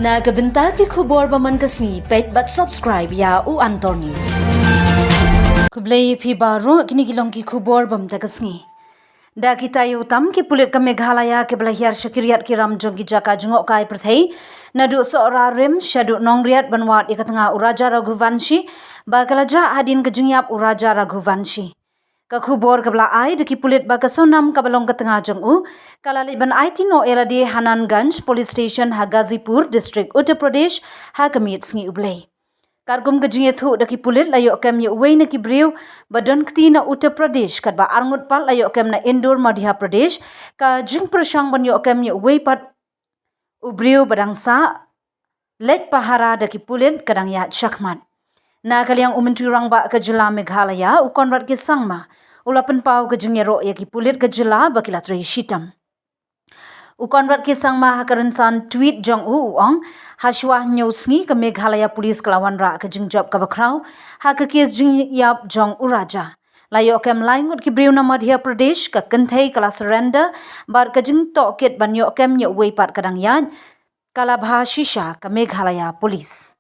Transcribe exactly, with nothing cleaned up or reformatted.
Na ka bynta ki khubor ba man ka sngi, peit bad subscribe ïa u Antor News. Khublei phi baroh, kine ki long ki khubor ba man ka sngi. Da ki taïew tam ki pulit ka Meghalaya kiba la hiar sha ki riat ki ram jong ki jaka jngohkai pyrthei, naduh Sohra Rim shaduh Nongriat ban wad ïa ka tnga u Raja Raghuvanshi, ba ka la jah hadien ka jingïap u Raja Raghuvanshi. Ka khubor kaba la ai da ki pulit ba ka Sonam kaba long ka tnga jong u, ka la leit ban aiti noh ïa lade ha Nanganj Police Station ha Ghazipur, District Uttar Pradesh, ha ka miet sngi U Blei. Katkum ka jingïathuh da ki pulit, la ïoh kem ïa uwei na ki briew ba don kti na Uttar Pradesh, katba arngut pat la ïoh kem na Indore, Madhya Pradesh. Ka jingpyrshang ban ïoh kem ïa uwei pat u briew ba dang sah leit pahara da ki pulit ka dang ïaid shakhmat. Na ka liang u Myntri Rangbah ka jylla Meghalaya, u Conrad K Sangma, u la pynpaw ka jingïaroh ïa ki pulit ka jylla ba ki la trei shitom. U Conrad K Sangma ha ka rynsan tweet jong u, u ong, ha shuwa hynñiew sngi ka Meghalaya Police ka la wanrah ka jingjop kaba khraw ha ka kes jingïap jong u Raja. La ïoh kem lai ngut ki briew na Madhya Pradesh, ka kynthei ka la surrender, bad ka jingtohkit ban ïoh kem ïa uwei pat ka dang ïaid, ka la bha shisha, ka Meghalaya Police.